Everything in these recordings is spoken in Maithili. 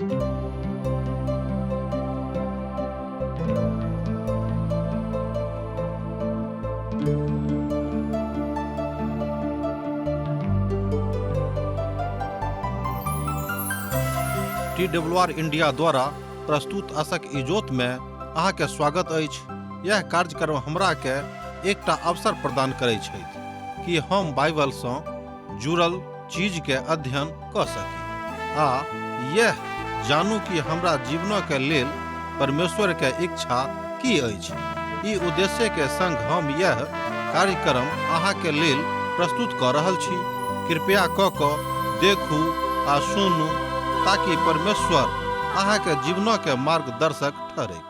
टी डब्ल्यू आर इंडिया द्वारा प्रस्तुत असक इजोत में अहाँके स्वागत अछि। यह कार्यक्रम हमरा के एकटा अवसर प्रदान करै छथि कि हम बाइबल सँ जुड़ल चीज के अध्ययन कऽ सकी आ यह जानू कि हमरा जीवनक के लेल परमेश्वर के इच्छा की अछि। ई उद्देश्य के संग हम यह कार्यक्रम अहाँ के लेल प्रस्तुत कऽ रहल छी। कृपया कऽ कऽ देखू आ सुनू ताकि परमेश्वर अहाँ के जीवनक के मार्गदर्शक ठहरैक।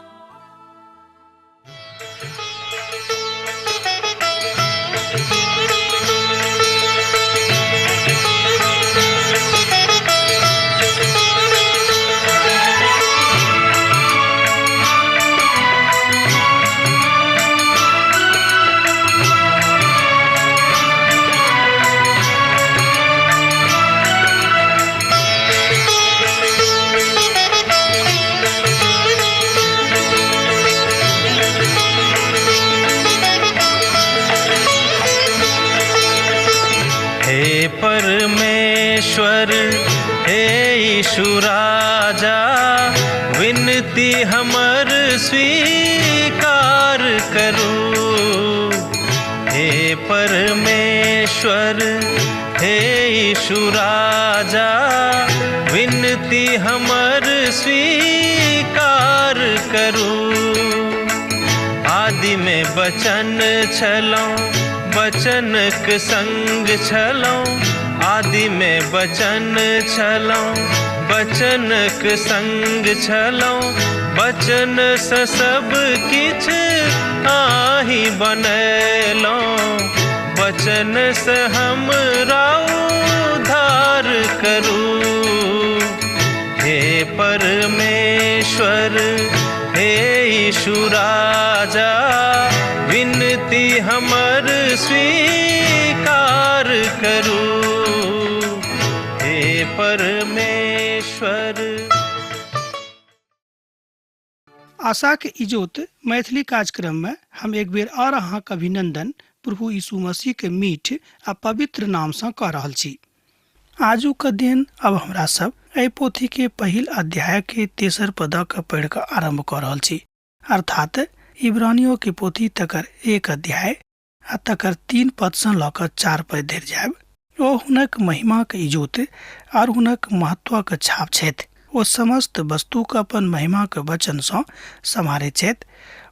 हे परमेश्वर, हे यीशु राजा, विनती हमर स्वीकार करू। हे परमेश्वर, हे यीशु राजा, विनती हमर स्वीकार करू। आदि में बचन छलौं, बचनक संग छलौं। आदि में बचन छलौं, बचनक संग छलौं। बचन से सब किछ आही बनेलौं, बचन से हमरा उद्धार करू। हे परमेश्वर, हे यीशु राजा, विनती हमर स्वीकार करू। हे परमेश्वर। आशाक इजोत मैथिली कार्यक्रम में हम एक बेर और अहाँक अभिनंदन प्रभु यीशु मसीह के मीठ आ पवित्र नाम सँ कऽ रहल छी। आजुक दिन अब हमरा सब एहि पोथी के पहिल अध्याय के तेसर पदक पढ़ि कऽ आरंभ कऽ रहल छी, अर्थात इब्रानियों के पोथी तकर 1 अध्याय आ तकर 3 पद सँ लऽ कऽ 4 पद धरि जायब। ओ हुनक महिमाक इजोत आर हुनक महत्वक छाप छथि। ओ समस्त वस्तुक अपन महिमाक वचन सँ सम्हारैत छथि।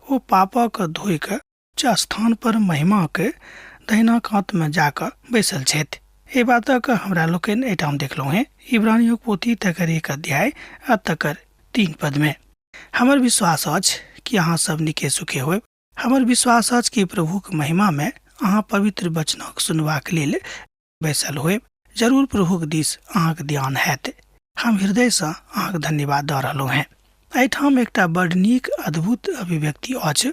ओ पापक धोइ कऽ उच्च स्थान पर महिमाक दहिना कात मे जाकऽ बैसल छथि। एहि बातक हमरा लोकनि एहिठाम देखलहुँ हेँ इब्रानियोक पोथी तकर 1 अध्याय आ तकर 3 पद मे। हमर विश्वास अछि कि अहाँ सब नीके सुखे होयब। हमर विश्वास अछि कि प्रभुक महिमा मे अहाँ पवित्र वचनक सुनबाक लेल बैसल होयब। जरूर प्रभुक दिस अहाँक ध्यान हैत। हम हृदय सँ अहाँक धन्यवाद दऽ रहलहुँ हेँ। एहिठाम एकटा बड नीक अद्भुत अभिव्यक्ति अछि।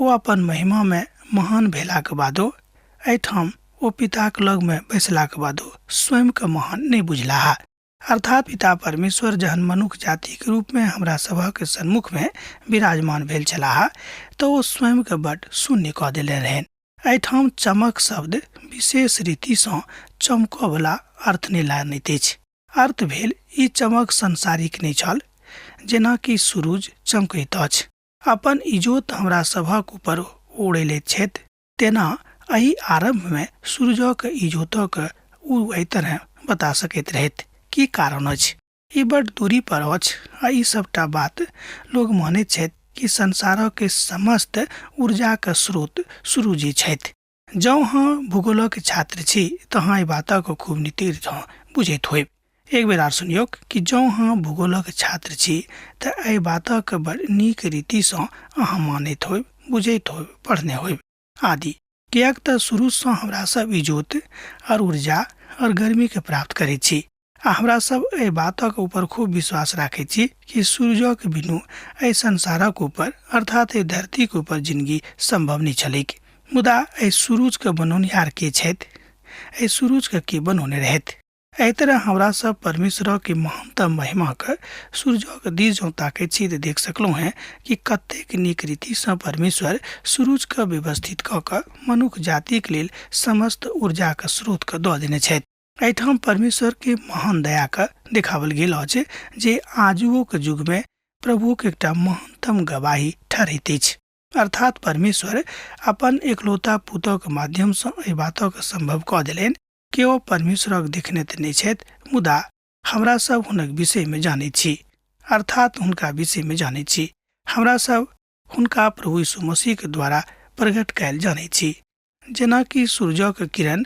ओ अपन महिमा मे महान भेलाक बादो एहिठाम ओ पिताक लग मे बैसलाक बादो स्वयं के महान नहि बुझलाह। अर्थात पिता परमेश्वर जहन मनुख जातिक रूप मे हमरा सभक सन्मुख मे विराजमान भेल छलाह तऽ ओ स्वयं के बड शून्य कऽ देने रहनि। एहिठाम चमक शब्द विशेष रीति सँ चमकऽ वला अर्थ नहि लानैत अछि। अर्थ भेल ई चमक सांसारिक नहि छल, जेना कि सुरुज चमकैत अछि, अपन इजोत हमरा सभक ऊपर उड़ेलैत छथि, तेना एहि आरंभ मे सूरजक इजोतक ओ एहि तरह बता सकैत रहथि। की कारण अछि? ई बड दूरी पर अछि आ ई सबटा बात लोग मानैत छथि कि संसारक समस्त ऊर्जाक स्रोत सुरुजे छथि। जँ अहाँ भूगोलक छात्र छी तऽ अहाँ एहि बातक खूब नीतिसँ बुझैत होयब। एक बेर आर सुनियौक कि जँ अहाँ भूगोलक छात्र छी तऽ एहि बातक बड़ नीक रीतिसँ अहाँ मानैत होयब, बुझैत होयब, पढ़ने होयब आदि। किएक तऽ शुरूसँ हमरा सब इजोत आओर ऊर्जा आओर गर्मीके प्राप्त करैत छी आ हमरा सब एहि बातक ऊपर खूब विश्वास राखैत छी कि सूरजक बिनु एहि संसारक ऊपर अर्थात एहि धरतीक ऊपर जिंदगी संभव नहि छलैक। मुदा एहि सूरजके बनौनिहार के छथि? एहि सूरजके के बनौने रहथि? एहि तरह हमरा सब परमेश्वरक महानतम महिमाके सूरजक दिस जँ ताकैत छी तऽ देख सकलहुँ हेँ कि कतेक नीक रीतिसँ परमेश्वर सूरजके व्यवस्थित कऽ कऽ मनुख जातिक लेल समस्त ऊर्जाक स्रोतके दऽ देने छथि। एहिठाम परमेश्वरके महान दयाके देखाओल गेल अछि जे आजुओक युगमे प्रभुक एकटा महानतम गवाही ठहरैत अछि। अर्थात परमेश्वर अपन एकलौता पुतक माध्यमसँ एहि बातक सम्भव कऽ देलनि। केओ परमेश्वरक देखने तऽ नहि छथि, मुदा हमरा सब हुनक विषयमे जानैत छी, अर्थात हुनका विषयमे जानैत छी। हमरा सब हुनका प्रभु यीशु मसीहके द्वारा प्रकट कयल जानैत छी। जेनाकि सूरजक किरण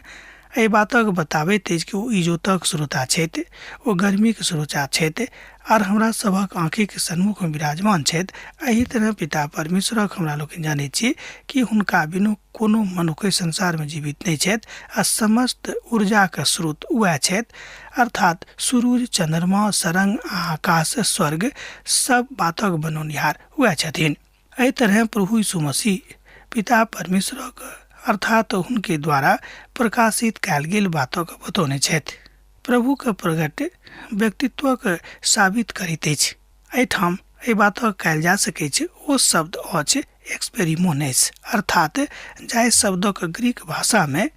एहि बातक बताबैत अछि कि ओ इजोतक स्रोता छथि, ओ गर्मीक स्रोता छथि आर हमरा सभक आँखिक सन्मुखमे विराजमान छथि, एहि तरह पिता परमेश्वरक हमरा लोकनि जानैत छी कि हुनका बिनु कोनो मनुख एहि संसारमे जीवित नहि छथि आ समस्त ऊर्जाक स्रोत उएह छथि, अर्थात सूरुज, चन्द्रमा, सरंग आ आकाश, स्वर्ग सब बातक बनौनिहार उएह छथिन। एहि तरह प्रभु यीशु मसीह पिता परमेश्वरक अर्थात हुनके द्वारा प्रकाशित कयल गेल बातक बतौने छथि। प्रभुक प्रगट व्यक्तित्वक साबित करैत अछि। एहिठाम एहि बातक कयल जा सकैछ ओ शब्द अछि एक्सपेरिमोनेस, अर्थात जाहि शब्दक ग्रीक भाषामे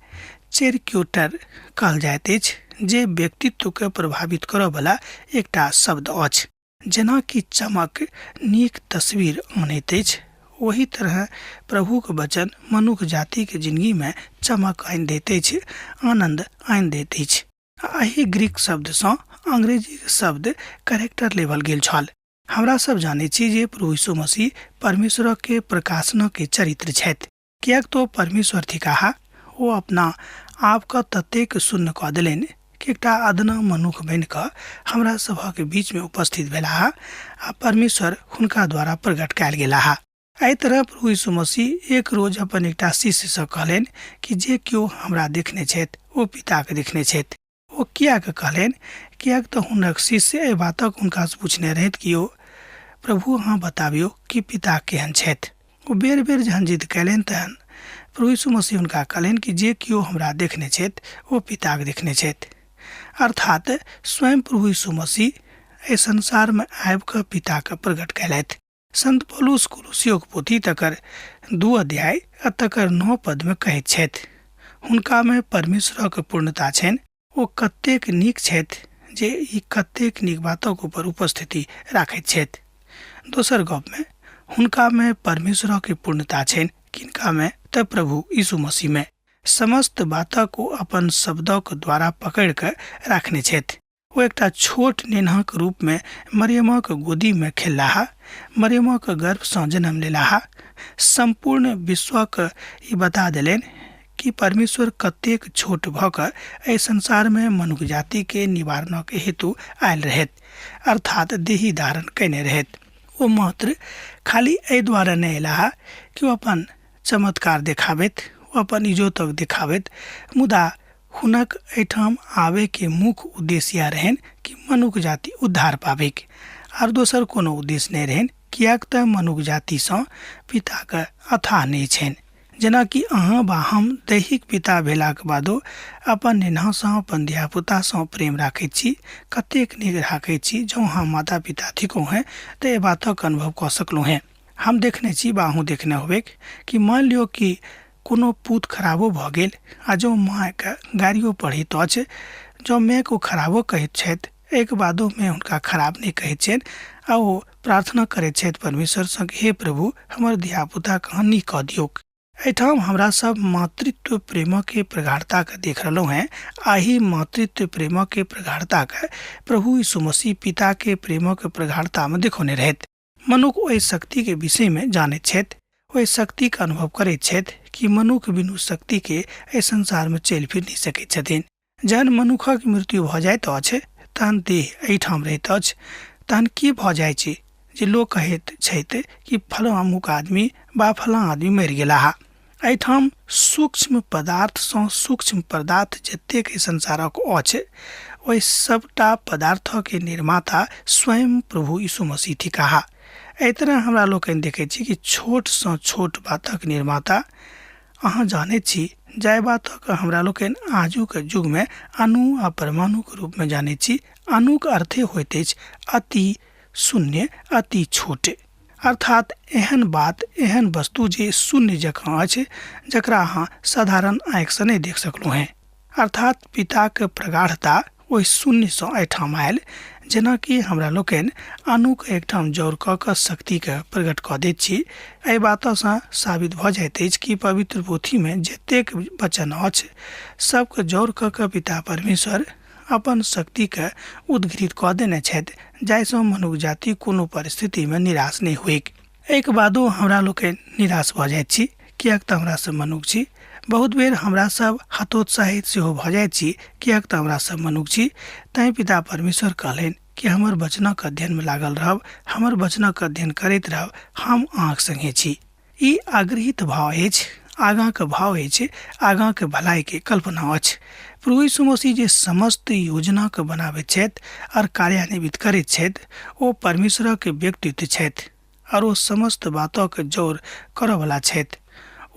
चेरक्यूटर कहल जाइत अछि, जे व्यक्तित्वके प्रभावित करऽवला एकटा शब्द अछि। जेनाकि चमक नीक तस्वीर आनैत अछि, ओही तरह प्रभुक वचन मनुख जातिक जिनगीमे चमक आनि दैत अछि, आनन्द आनि दैत अछि। एहि ग्रीक शब्दसँ अंग्रेजीक शब्द कैरेक्टर लेबल गेल छल। हमरा सब जानैत छी जे प्रभु यीशु मसीह परमेश्वरक के प्रकाशनक के चरित्र छथि, किएक तऽ ओ परमेश्वर थिकाह। ओ अपना आपके ततेक शून्य कऽ देलनि कि एकटा अदना मनुख बनि कऽ हमरा सभक बीचमे उपस्थित भेलाह आ परमेश्वर हुनका द्वारा प्रकट कयल गेलाह। एहि तरह प्रभु यीशु मसीह एक रोज अपन एकटा शिष्यसँ कहलनि कि जे केओ हमरा देखने छथि ओ पिताके देखने छथि। ओ किएक कहलनि? किएक तऽ हुनक शिष्य एहि बातक हुनकासँ पूछने रहथि कि यौ प्रभु, अहाँ बताबियौ कि पिता केहन छथि। ओ बेर बेर जहन जिद कयलनि तहन प्रभु यीशु मसीह हुनका कहलनि कि जे केओ हमरा देखने छथि ओ पिताके देखने छथि। अर्थात स्वयं प्रभु यीशु मसीह एहि संसारमे आबि कऽ पिताके प्रकट कयलथि। संत पौलुस कुलुसियोक पोथी तकर 2 अध्याय आ तकर 9 पदमे कहैत छथि, हुनकामे परमेश्वरक पूर्णता छनि। ओ कतेक नीक छथि जे ई कतेक नीक बातक ऊपर उपस्थिति राखैत छथि। दोसर गपमे हुनकामे परमेश्वरक पूर्णता छनि, किनकामे? तऽ प्रभु यीशु मसीहमे। समस्त बातक ओ अपन शब्दक द्वारा पकड़ि कऽ राखने छथि। ओ एकटा छोट नेन्हाक रूपमे मरियमक गोदीमे खेललाह, मरियमक गर्भसँ जन्म लेलाह, सम्पूर्ण विश्वक ई बता देलनि कि परमेश्वर कतेक छोट भऽ कऽ एहि संसारमे मनुख जातिके निवारणक हेतु आयल रहथि, अर्थात देही धारण कयने रहथि। ओ मात्र खाली एहि दुआरे नहि अयलाह कि ओ अपन चमत्कार देखाबथि, ओ अपन इजोतक देखाबथि, मुदा हुनक एहिठाम आबयके मुख्य उद्देश्य इएह रहनि कि मनुख जाति उद्धार पाबैके, आर दोसर कोनो उद्देश्य नहि रहनि, किएक तऽ मनुख जातिसँ पिताके अथाह नहि छनि। जेनाकि अहाँ वा हम दैहिक पिता भेलाक बादो अपन नेन्हासँ, अपन धियापुतासँ प्रेम राखैत छी, कतेक नीक राखैत छी। जँ अहाँ माता पिता थिकहुँ हेँ तऽ एहि बातक अनुभव कऽ सकलहुँ हेँ। हम देखने छी वा अहूँ देखने होबैक कि मानि लियौ कि कोनो पूत खराबो भऽ गेल आ जँ मायके गारिओ पढ़ैत अछि, जँ मायके ओ खराबो कहैत छथि, एहिके बादो माय हुनका खराब नहि कहैत छनि आ ओ प्रार्थना करैत छथि परमेश्वरसँ कि हे प्रभु, हमर धियापुताके अहाँ नीक कऽ दियौक। एहिठाम हमरा सब मातृत्व प्रेमके प्रगाढ़ताके देख रहलहुँ हेँ। एहि मातृत्व प्रेमके प्रगाढ़ताके प्रभु यीशु मसीह पिताके प्रेमक प्रगाढ़तामे देखौने रहथि। मनुख ओहि शक्तिके विषयमे जानैत छथि, ओहि शक्तिके अनुभव करैत छथि कि मनुख बिनु शक्तिके एहि संसारमे चलि फिर नहि सकैत छथिन। जहन मनुखक मृत्यु भऽ जाइत अछि तहन देह एहिठाम रहैत अछि, तहन की भऽ जाइ छै जे लोक कहैत छथि कि फलाँ अमुक आदमी वा फलाँ आदमी मरि गेलाह। एहिठाम सूक्ष्म पदार्थसँ सूक्ष्म पदार्थ जतेक एहि संसारक अछि ओहि सबटा पदार्थके निर्माता स्वयं प्रभु यीशु मसीह थिकाह। एहि तरह हमरा लोकनि देखैत छी कि छोटसँ छोट बातक निर्माता अहाँ जानैत छी जाहि बातक हमरा लोकनि आजुक युगमे अणु आ परमाणुक रूपमे जानैत छी। अणुक अर्थे होइत अछि अति शून्य, अति छोट, अर्थात एहन बात, एहन वस्तु जे शून्य जकाँ अछि, जकरा अहाँ साधारण आँखिसँ नहि देख सकलहुँ हेँ। अर्थात पिताक प्रगाढ़ता ओहि शून्यसँ एहिठाम आयल, जेनाकि हमरा लोकनि अणुक एकठाम जौर कऽ कऽ शक्तिके प्रकट कऽ दैत छी। एहि बातसँ साबित भऽ जाइत अछि कि पवित्र पोथीमे जतेक वचन अछि सबके जौर कऽ कऽ पिता परमेश्वर अपन शक्तिके उद्घृत कऽ देने छथि, जाहिसँ मनुख जाति कोनो परिस्थितिमे निराश नहि होइक। एहिके बादो हमरा लोकनि निराश भऽ जाइत छी, किएक तऽ हमरा सब मनुख छी। बहुत बेर हमरा सब हतोत्साहित सेहो भऽ जाइत छी, किएक तऽ हमरा सब मनुख छी। तैँ पिता परमेश्वर कहलनि कि हमर वचनक अध्ययनमे लागल रहब, हमर वचनक अध्ययन करैत रहब, हम अहाँक संगे छी। ई आग्रहित भाव अछि, आगाँके भाव अछि, आगाँके भलाइके कल्पना अछि। प्रभु यीशु मसीह जे समस्त योजनाके बनाबैत छथि आओर कार्यान्वित करैत छथि, ओ परमेश्वरक व्यक्तित्व छथि आओर ओ समस्त बातक जौर करऽवला छथि।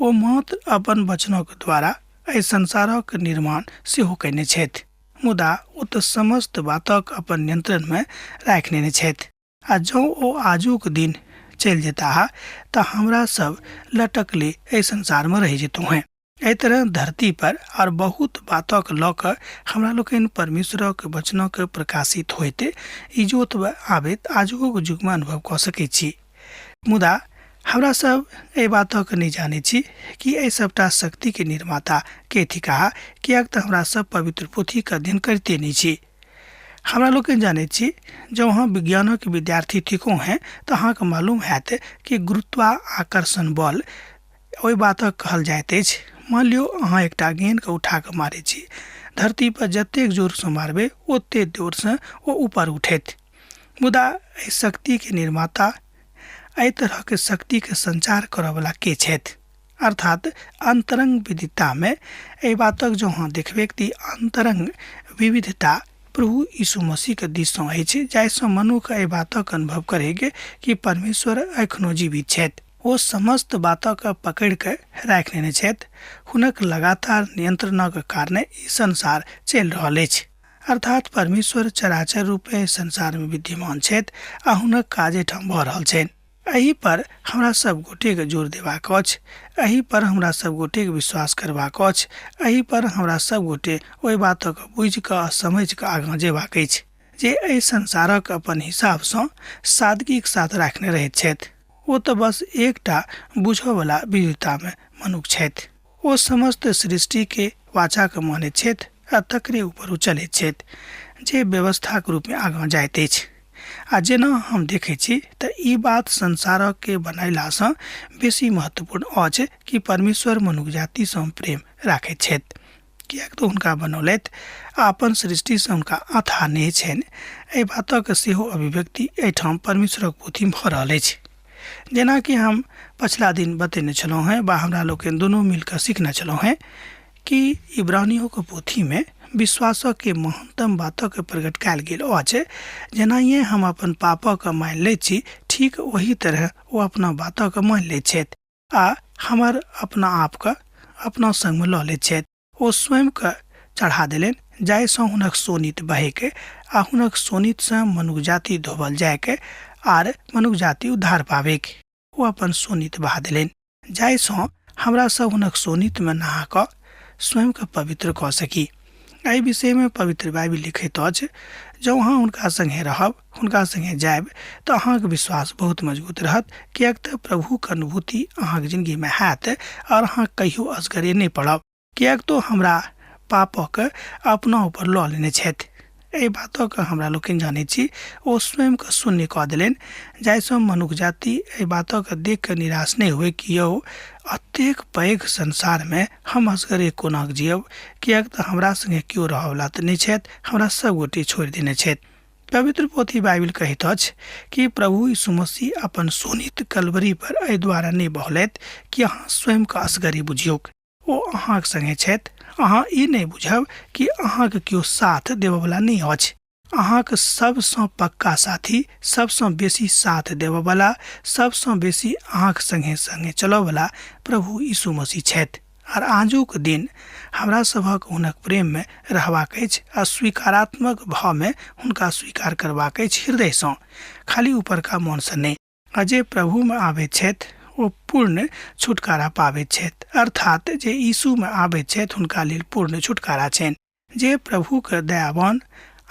ओ मात्र अपन वचनक द्वारा एहि संसारक निर्माण सेहो कयने छथि, मुदा ओ तऽ समस्त बातक अपन नियंत्रणमे राखि नेने छथि। आ जँ ओ आजुक दिन चलि जेताह तऽ हमरा सब लटकले एहि संसारमे रहि जेतहुँ हेँ। एहि तरह धरती पर आर बहुत बातक लऽ कऽ हमरा लोकनि परमेश्वरक वचनक प्रकाशित होइत इजोत आबैत आजुक युगमे अनुभव कऽ सकैत छी। मुदा हमरा सब एहि बातक नहि जानैत छी कि एहि सबटा शक्तिके निर्माता के थिकाह, किएक तऽ हमरा सब पवित्र पोथीके अध्ययन करिते नहि छी। हमरा लोकनि जानैत छी, जँ अहाँ विज्ञानक विद्यार्थी थिकहुँ हेँ तऽ अहाँके मालूम हैत कि गुरुत्वाकर्षण बल ओहि बातक कहल जाइत अछि। मानि लियौ अहाँ एकटा गेनके उठा कऽ मारै छी, धरती पर जतेक जोरसँ मारबै ओतेक जोरसँ ओ ऊपर उठैत। मुदा एहि शक्तिके निर्माता, एहि तरहके शक्तिके संचार करऽवला के छथि? अर्थात अन्तरंग विविधतामे एहि बातक जँ अहाँ देखबैक तऽ अन्तरंग विविधता प्रभु यीशु मसीहके दिससँ अछि, जाहिसँ मनुख एहि बातक अनुभव करैक कि परमेश्वर एखनो जीवित छथि। ओ समस्त बातक पकड़ि कऽ राखि लेने छथि। हुनक लगातार नियंत्रणक कारणे ई संसार चलि रहल अछि। अर्थात परमेश्वर चराचर रूपेँ संसारमे विद्यमान छथि आ हुनक काज एहिठाम भऽ रहल छनि। एहि पर हमरा सब गोटेके जोर देबाक अछि, एहि पर हमरा सब गोटेके विश्वास करबाक अछि, एहि पर हमरा सब गोटे ओहि बातक बुझि कऽ आ समझि कऽ आगाँ जेबाक अछि जे एहि संसारक अपन हिसाबसँ सादगीक साथ राखने रहैत छथि। ओ तऽ बस एकटा बुझऽवला विविधतामे मनुख छथि। ओ समस्त सृष्टिके वाचाके मानैत छथि आ तकरे ऊपर ओ चलैत छथि जे व्यवस्थाक रूपमे आगाँ जाइत अछि। आ जेना हम देखैत छी तऽ ई बात संसारके बनयलासँ बेसी महत्वपूर्ण अछि कि परमेश्वर मनुख जातिसँ प्रेम राखैत छथि, किएक तऽ हुनका बनौलथि आ अपन सृष्टिसँ हुनका अथाह नेह छनि। एहि बातक सेहो अभिव्यक्ति एहिठाम परमेश्वरक पोथीमे भऽ रहल अछि। जेनाकि हम पछिला दिन बतेने छलहुँ हेँ वा हमरा लोकनि दुनू मिलकऽ सिखने छलहुँ हेँ कि इब्रानियोके पोथीमे विश्वासके महानतम बातक प्रकट कयल गेल अछि। जेनाहिए हम अपन पापक मानि लैत छी, ठीक ओही तरह ओ अपना बातक मानि लैत छथि आ हमर अपना आपके अपना संगमे लऽ लैत छथि। ओ स्वयंके चढ़ा देलनि जाहिसँ हुनक शोणित बहैके आ हुनक शोणितसँ मनुख जाति धोबल जायके आर मनुख जाति उद्धार पाबैके। ओ अपन शोणित बहा देलनि जाहिसँ हमरा सब हुनक शोणितमे नहा कऽ स्वयंके पवित्र कऽ सकी। एहि विषयमे पवित्र बाइबिल लिखैत अछि, जँ अहाँ हुनका सङ्गे रहब, हुनका सङ्गे जायब तऽ अहाँके विश्वास बहुत मजबूत रहत, किएक तऽ प्रभुके अनुभूति अहाँके जिनगीमे हैत आओर अहाँ कहियो असगरे नहि पड़ब, किएक तऽ हमरा पापक अपना ऊपर लऽ लेने छथि। एहि बातक हमरा लोकनि जानैत छी, ओ स्वयंके शून्य कऽ देलनि जाहिसँ मनुख जाति एहि बातक देख कऽ निराश नहि हुए कि यौ एतेक पैघ संसारमे हम असगरे कोना जियब, किएक तऽ हमरा सङ्गे केओ रहऽवला तऽ नहि छथि, हमरा सभगोटे छोड़ि देने छथि। पवित्र पोथी बाइबिल कहैत अछि कि प्रभु यीशु मसीह अपन शोणित कलवरी पर एहि द्वारा नहि बहलथि कि अहाँ स्वयंके असगरे बुझियौक। ओ अहाँक संगे छथि। अहाँ ई नहि बुझब कि अहाँके केओ साथ देबऽवला नहि अछि। अहाँक सबसँ पक्का साथी, सबसँ बेसी साथ देबऽवला, सबसँ बेसी अहाँक संगे संगे चलऽवला प्रभु यीशु मसीह छथि। आर आजुक दिन हमरा सभक हुनक प्रेममे रहबाक अछि आ स्वीकारात्मक भावमे हुनका स्वीकार करबाक अछि हृदयसँ, खाली ऊपरका मोनसँ नहि। आ जे प्रभुमे आबैत छथि ओ पूर्ण छुटकारा पाबैत छथि, अर्थात जे यीशुमे आबैत छथि हुनका लेल पूर्ण छुटकारा छनि। जे प्रभुके दयावान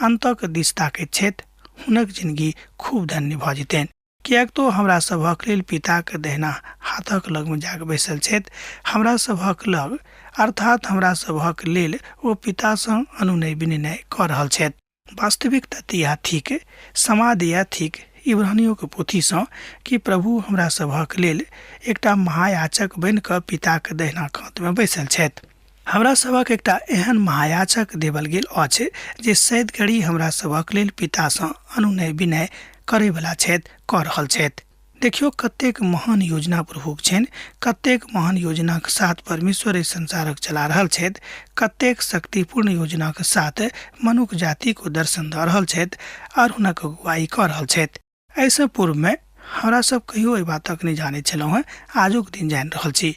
अन्तक दिस ताकैत छथि हुनक जिनगी खूब धन्य भऽ जेतनि, किएक तऽ हमरा सभक लेल पिताक दहिना हाथक लगमे जाकऽ बैसल छथि। हमरा सभक लग, अर्थात हमरा सभक लेल ओ पितासँ अनुनय विनय कऽ रहल छथि। वास्तविक तथ्य इएह थिक, समाद इएह थिक इब्रानियोके पोथीसँ कि प्रभु हमरा सभक लेल एकटा महायाचक बनि कऽ पिताक दहिना कातमे बैसल छथि। हमरा सभक एकटा एहन महायाचक देवल गेल अछि जे सैद घड़ी हमरा सभक लेल पितासँ अनुनय विनय करैवला छथि, कऽ रहल छथि। देखियौ कतेक महान योजना प्रभुक छनि, कतेक महान योजनाक साथ परमेश्वर एहि संसारक चला रहल छथि, कतेक शक्तिपूर्ण योजनाक साथ मनुख जातिक ओ दर्शन दऽ रहल छथि आर हुनक अगुवाई कऽ रहल छथि। एहिसँ पूर्वमे हमरा सब कहियो एहि बातक नहि जानैत छलहुँ हेँ, आजुक दिन जानि रहल छी।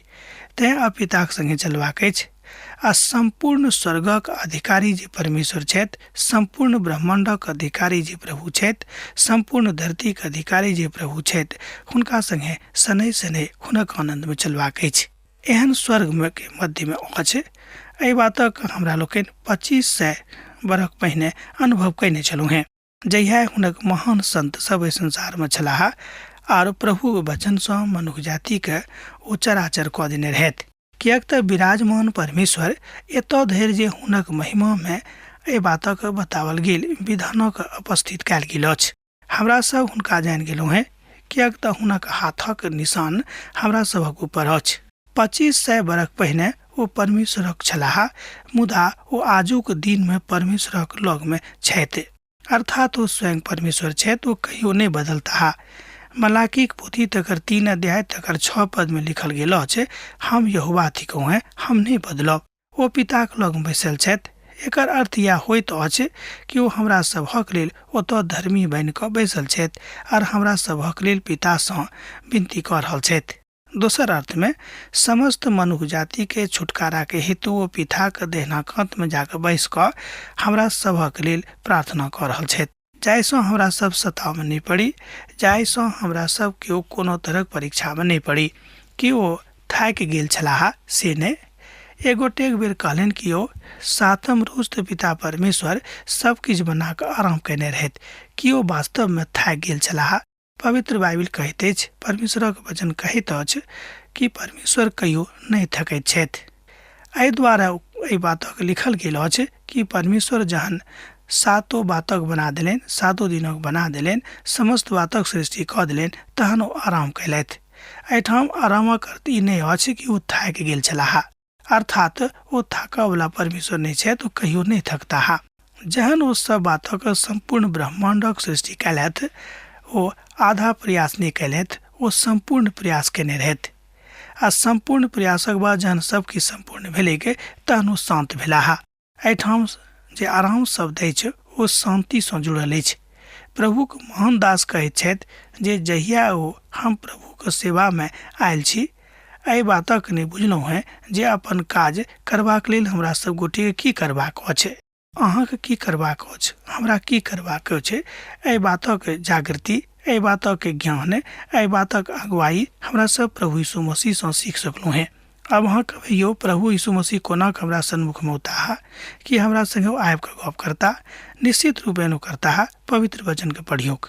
तेँ आब पिताक संगे चलबाक अछि आ सम्पूर्ण स्वर्गक अधिकारी जे परमेश्वर छथि, सम्पूर्ण ब्रह्माण्डक अधिकारी जे प्रभु छथि, सम्पूर्ण धरतीक अधिकारी जे प्रभु छथि, हुनका संगे शनैः शनैः हुनक आनन्दमे चलबाक अछि। एहन स्वर्गमे के मध्यमे अछि। एहि बातक हमरा लोकनि 2500 बरख पहिने अनुभव कयने छलहुँ हेँ, जहिया हुनक महान संत सब एहि संसारमे छलाह आर प्रभुक वचनसँ मनुख जातिके ओ चराचर कऽ देने रहथि। किएक तऽ विराजमान परमेश्वर एतऽ धरि जे हुनक महिमामे एहि बातक बताओल गेल विधानक उपस्थित कयल गेल अछि। हमरा सब हुनका जानि गेलहुँ हेँ, किएक तऽ हुनक हाथक निशान हमरा सभक ऊपर अछि। 2500 बरख पहिने ओ परमेश्वरक छलाह, मुदा ओ आजुक दिनमे परमेश्वरक लगमे छथि, अर्थात ओ स्वयं परमेश्वर छथि, ओ कहियो नहि बदलताह। मलाकीक पोथी तकर 3 अध्याय तकर 6 पदमे लिखल गेल अछि, हम यहोवा थिकहुँ हेँ, हम नहि बदलब। ओ पिताक लग बैसल छथि। एकर अर्थ इएह होइत अछि कि ओ हमरा सभक लेल ओतऽ धर्मी बनि कऽ बैसल छथि आर हमरा सभक लेल पितासँ विनती कऽ रहल छथि। दोसर अर्थमे समस्त मनुख जातिके छुटकाराके हेतु ओ पिताक दहिना कातमे जाकऽ बैस कऽ हमरा सभक लेल प्रार्थना कऽ रहल छथि, जाहिसँ हमरा सब सतावमे नहि पड़ी, जाहिसँ हमरा सब केओ कोनो तरहक परीक्षामे नहि पड़ी। कि ओ थाकि गेल छलाह? से नहि। एक गोटेक बेर कहलनि कि ओ सातम रोज तऽ पिता परमेश्वर सब किछु बना कऽ आराम कयने रहथि। कि ओ वास्तवमे थाकि गेल छलाह? पवित्र बाइबिल कहैत अछि, परमेश्वरक वचन कहैत अछि कि परमेश्वर कहियो नहि थकैत छथि। एहि द्वारा एहि बातक लिखल गेल अछि कि परमेश्वर जहन सातो बातक बना देलनि, सातो दिनक बना देलनि, समस्त बातक सृष्टि कऽ देलनि, तहन ओ आराम कयलथि। एहिठाम आरामक अर्थ ई नहि अछि कि ओ थाकि गेल छलाह, अर्थात ओ थाकऽवला परमेश्वर नहि छथि, ओ कहियो नहि थकताह। जहन ओ सब बातक सम्पूर्ण ब्रह्माण्डक सृष्टि कयलथि, ओ आधा प्रयास नहि कयलथि, ओ सम्पूर्ण प्रयास कयने रहथि। आ सम्पूर्ण प्रयासक बाद जहन सब किछु सम्पूर्ण भेलैक तहन ओ शान्त भेलाह। एहिठाम जे आराम शब्द अछि ओ शान्तिसँ जुड़ल अछि। प्रभुक महान दास कहैत छथि जे जहिया ओ हम प्रभुक सेवामे आयल छी, एहि बातक नहि बुझलहुँ हेँ जे अपन काज करबाक लेल हमरा सब गोटेके की करबाक अछि। अहाँके की करबाक अछि, हमरा की करबाक अछि, एहि बातक जागृति, एहि बातक ज्ञान, एहि बातक अगुवाई हमरा सब प्रभु यीशु मसीहसँ सीख सकलहुँ हेँ। आब अहाँ कहियौ, प्रभु यीशु मसीह कोना कऽ हमरा सन्मुखमे औताह? कि हमरा संगे ओ आबि कऽ गप करता? निश्चित रूपेण ओ करताह। पवित्र वचनके पढ़ियौक।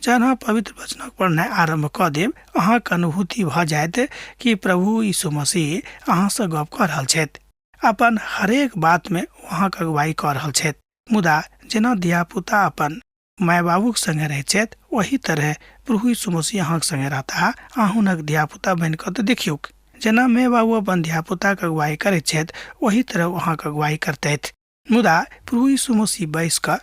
जहन अहाँ पवित्र वचनक पढ़नाइ आरम्भ कऽ देब, अहाँके अनुभूति भऽ जायत कि प्रभु यीशु मसीह अहाँसँ गप कऽ रहल छथि। अपन हरेक बातमे ओ अहाँके अगुवाई कऽ रहल छथि। मुदा जेना धियापुता अपन माय बाबूक संगे रहैत छथि, ओही तरहे प्रभु यीशु मसीह अहाँक संगे रहताह। अहाँ हुनक धियापुता बनि कऽ तऽ देखियौक। जेना माय बाबू अपन धियापुताक अगुवाई करैत छथि, ओही तरह ओ अहाँक अगुवाई करतथि। मुदा प्रभु यीशु मसीह बैस कऽ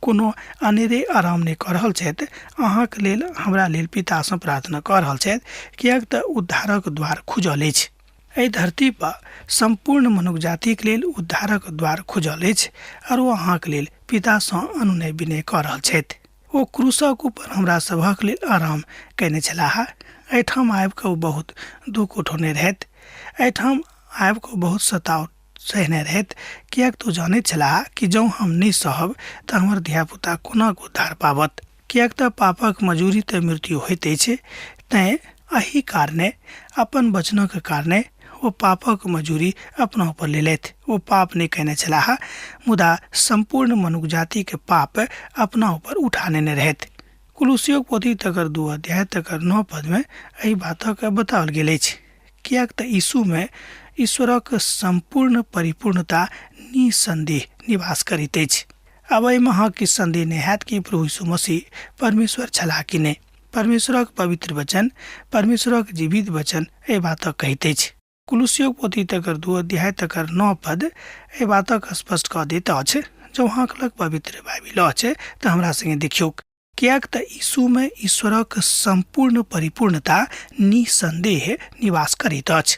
कोनो अनेरे आराम नहि कऽ रहल छथि, अहाँक लेल हमरा लेल पितासँ प्रार्थना कऽ रहल छथि, किएक तऽ उद्धारक द्वार खुजल अछि। एहि धरती पर सम्पूर्ण मनुख जातिक लेल उद्धारक द्वार खुजल अछि आर ओ अहाँक लेल पितासँ अनुनय विनय कऽ रहल छथि। ओ क्रूसक ऊपर हमरा सभक लेल आराम कयने छलाह। एहिठाम आबि कऽ ओ बहुत दुःख उठौने रहथि। एहिठाम आबि कऽ बहुत सताव सहने रहथि, किएक तऽ ओ जानैत छलाह कि जँ हम नहि सहब तऽ हमर धियापुता कोना कऽ उद्धार पाबत, किएक तऽ पापक मजूरी तऽ मृत्यु होइत अछि। तैँ एहि कारणे, अपन वचनक कारणे ओ पापक मजूरी अपना ऊपर लेलथि। ओ पाप नहि कयने छलाह, मुदा सम्पूर्ण मनुख जातिके पाप अपना ऊपर उठा नेने रहथि। कुलुसियोक पोथी तकर 2 अध्याय तकर 9 पदमे एहि बातक बताओल गेल अछि, किएक तऽ यीशुमे ईश्वरक सम्पूर्ण परिपूर्णता निसन्देह निवास करैत अछि। आब एहिमे अहाँके किछु सन्देह नहि हैत कि प्रभु यीशु मसीह परमेश्वर छलाह कि नहि। परमेश्वरक पवित्र वचन, परमेश्वरक जीवित वचन एहि बातक कहैत अछि। कुलुसियोक पोथी तकर 2 अध्याय तकर 9 पद एहि बातक स्पष्ट कऽ दैत अछि। जँ अहाँके लग पवित्र बाइबिल अछि तऽ हमरा संगे देखियौक, किएक तऽ यीशुमे ईश्वरक सम्पूर्ण परिपूर्णता निसन्देह निवास करैत अछि,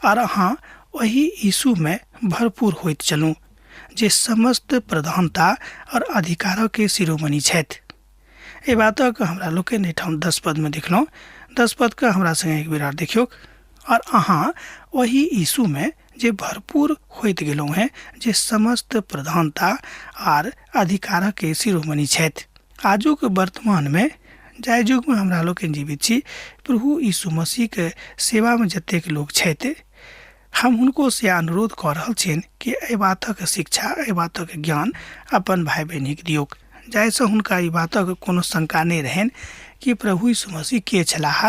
आर अहाँ ओहि यीशुमे भरपूर होइत चलू जे समस्त प्रधानता और अधिकारक शिरोमणि छथि। एहि बातक हमरा लोकनि एहिठाम 10 पदमे देखलहुँ। 10 पदके हमरा संगे एक बेर आर देखियौक। और अहाँ ओहि यीशुमे जे भरपूर होइत गेलहुँ हेँ, जे समस्त प्रधानता आर अधिकारक शिरोमणि छथि। आजुक वर्तमानमे जाहि युगमे हमरा लोकनि जीवित छी, प्रभु यीशु मसीहके सेवामे जतेक लोक छथि, हम हुनको से अनुरोध कऽ रहल छियनि कि एहि बातक शिक्षा, एहि बातक ज्ञान अपन भाय बहिनीके दियौक, जाहिसँ हुनका ई बातक कोनो शंका नहि रहनि कि प्रभु यीशु मसीह के छलाह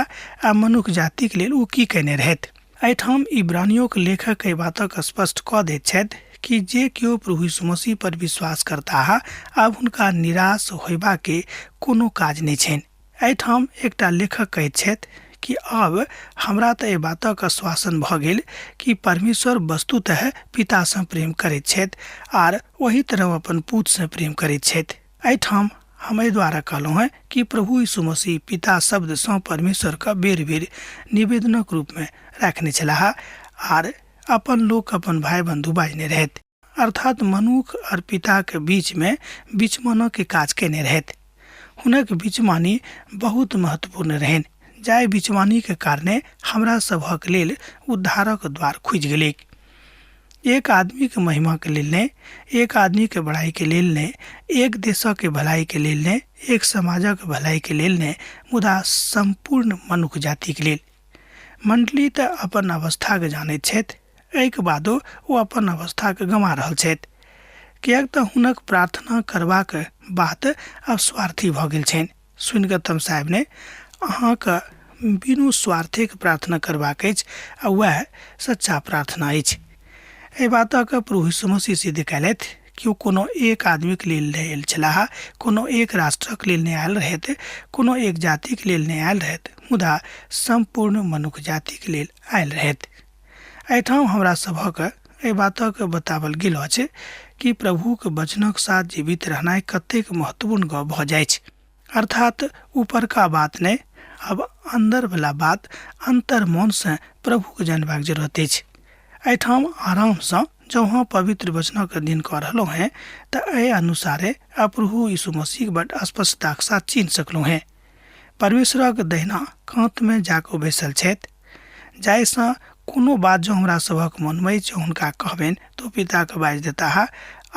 आ मनुख जातिक लेल ओ की कयने रहथि। एहिठाम इब्रानियोक लेखक एहि बातक स्पष्ट कऽ दैत छथि कि जे केओ प्रभु यीशु मसीह पर विश्वास करताह, आब हुनका निराश होयबाके कोनो काज नहि छनि। एहिठाम एकटा लेखक कहैत छथि कि आब हमरा तऽ एहि बातक आश्वासन भऽ गेल कि परमेश्वर वस्तुतः पितासँ प्रेम करैत छथि आर ओही तरह अपन पूतसँ प्रेम करैत छथि। एहिठाम हम एहि द्वारा कहलहुँ हेँ कि प्रभु यीशु मसीह पिता शब्दसँ परमेश्वरके बेर बेर निवेदनक रूपमे राखने छलाह आर अपन लोक अपन भाय बन्धु बाजने रहथि, अर्थात मनुख और पिताके बीचमे बिचमानके काज कयने रहथि। हुनक बिचमानी बहुत महत्वपूर्ण रहनि, जाहि बिचमानीके कारणे हमरा सभक लेल उद्धारक द्वार खुजि गेलैक। एक आदमीके महिमाके लेल नहि, एक आदमीके बड़ाइके लेल नहि, एक देशके भलाइके लेल नहि, एक समाजक भलाइके लेल नहि, मुदा सम्पूर्ण मनुख जातिके लेल। मण्डली तऽ अपन अवस्थाके जानैत छथि, एहिके बादो ओ अपन अवस्थाके गमा रहल छथि, किएक तऽ हुनक प्रार्थना करबाक बात आब स्वार्थी भऽ गेल छनि। सुनि कऽ तमसायब नहि, अहाँके बिनु स्वार्थेके प्रार्थना करबाक अछि आ वएह सच्चा प्रार्थना अछि। एहि बातक प्रभु यीशु मसीह सिद्ध कयलथि कि ओ कोनो एक आदमीके लेल नहि आयल छलाह, कोनो एक राष्ट्रक लेल नहि आयल रहथि, कोनो एक जातिके लेल नहि आयल रहथि, मुदा सम्पूर्ण मनुख जातिके लेल आयल रहथि। एहिठाम हमरा सभक एहि बातक बतावल गेल अछि कि प्रभुक वचनक साथ जीवित रहनाइ कतेक महत्वपूर्ण गप भऽ जाइछ। अर्थात ऊपरका बात नहि, आब अन्दरवला बात अन्तर मनसँ प्रभुके जानबाक जरूरत अछि। एहिठाम आरामसँ जँ अहाँ पवित्र वचनक अध्ययन कऽ रहलहुँ हेँ तऽ एहि अनुसारे आ प्रभु यीशु मसीहके बड स्पष्टताक साथ चिन्ह सकलहुँ हेँ। परमेश्वरक दहिना कातमे जाकऽ बैसल छथि, जाहिसँ कोनो बात जँ हमरा सभक मनमे अछि हुनका कहबनि तऽ ओ पिताके बाजि देताह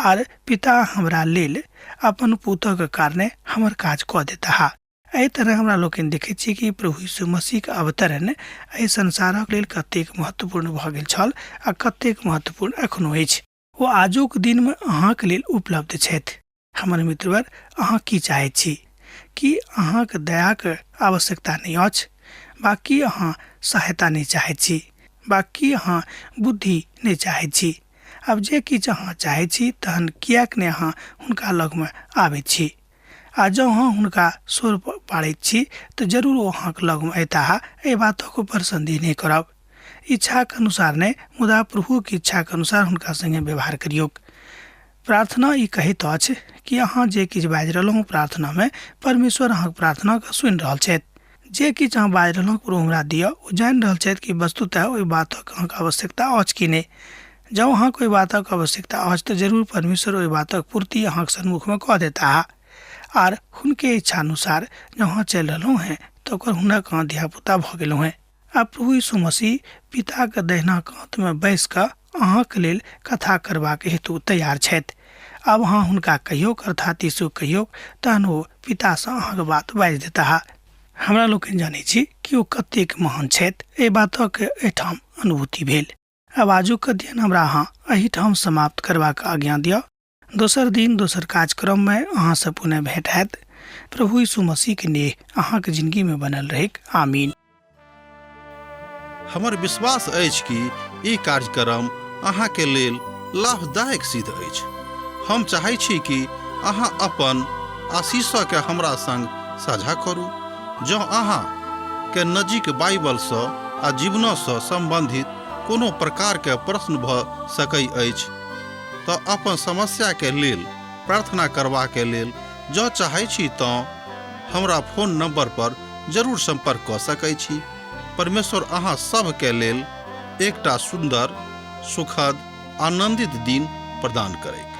आर पिता हमरा लेल अपन पुतक कारणे हमर काज कऽ देताह। एहि तरह हमरा लोकनि देखैत छी कि प्रभु यीशु मसीहके अवतरण एहि संसारक लेल कतेक महत्वपूर्ण भऽ गेल छल आ कतेक महत्वपूर्ण एखनो अछि। ओ आजुक दिनमे अहाँके लेल उपलब्ध छथि। हमर मित्रवर, अहाँ की चाहैत छी? की अहाँक दयाक आवश्यकता नहि अछि? वा की अहाँ सहायता नहि चाहैत छी? वा की अहाँ बुद्धि नहि चाहैत छी? आब जे किछु अहाँ चाहैत छी तहन किएक नहि अहाँ हुनका लगमे आबैत छी? आ जँ अहाँ हुनका सोर पाड़ैत छी तऽ जरूर ओ अहाँक लगमे अयताह, एहि बातक ऊपर सन्देह नहि करब। इच्छाक अनुसार नहि, मुदा प्रभुक इच्छाक अनुसार हुनका संगे व्यवहार करियौक। प्रार्थना ई कहैत अछि कि अहाँ जे किछु बाजि रहलहुँ प्रार्थनामे, परमेश्वर अहाँक प्रार्थनाके सुनि रहल छथि। जे किछु अहाँ बाजि रहलहुँ प्रभु हमरा दिअ, ओ जानि रहल छथि कि वस्तुतः ओहि बातक अहाँके आवश्यकता अछि कि नहि। जँ अहाँके ओहि बातक आवश्यकता अछि तऽ जरूर परमेश्वर ओहि बातक पूर्ति अहाँक सन्मुखमे कऽ देताह। आर हुनके इच्छानुसार जँ अहाँ चलि रहलहुँ हेँ तऽ ओकर हुनक अहाँ धियापुता भऽ गेलहुँ हेँ। आ प्रभु यीशु मसीह पिताके दहिना कातमे बैस कऽ अहाँके लेल कथा करबाक हेतु तैयार छथि। आब अहाँ हुनका कहियौक, अर्थात यीशु कहियौक, तहन ओ पितासँ अहाँक बात बाजि देताह। हमरा लोकनि जनैत छी कि ओ कतेक महान छथि, एहि बातक एहिठाम अनुभूति भेल। आब आजुक अध्ययन हमरा अहाँ एहिठाम समाप्त करबाक आज्ञा दिअ। दोसर दिन दोसर कार्यक्रममे अहाँसँ पुनः भेंट हैत। प्रभु यीशु मसीहके नेह अहाँके जिंदगीमे बनल रहैक। आमीन। हमर विश्वास अछि कि ई कार्यक्रम अहाँके लेल लाभदायक सिद्ध अछि। हम चाहै छी कि अहाँ अपन आशीषके हमरा संग साझा करू। जँ अहाँ के नजीक बाइबलसँ आ जीवनसँ सम्बन्धित कोनो प्रकारके प्रश्न भऽ सकै अछि तऽ अपन समस्याके लेल प्रार्थना करबाके लेल जँ चाहै छी तँ हमरा फोन नंबर पर जरूर संपर्क कऽ सकै छी। परमेश्वर अहाँ सभके लेल एकटा सुन्दर, सुखद, आनंदित दिन प्रदान करैक।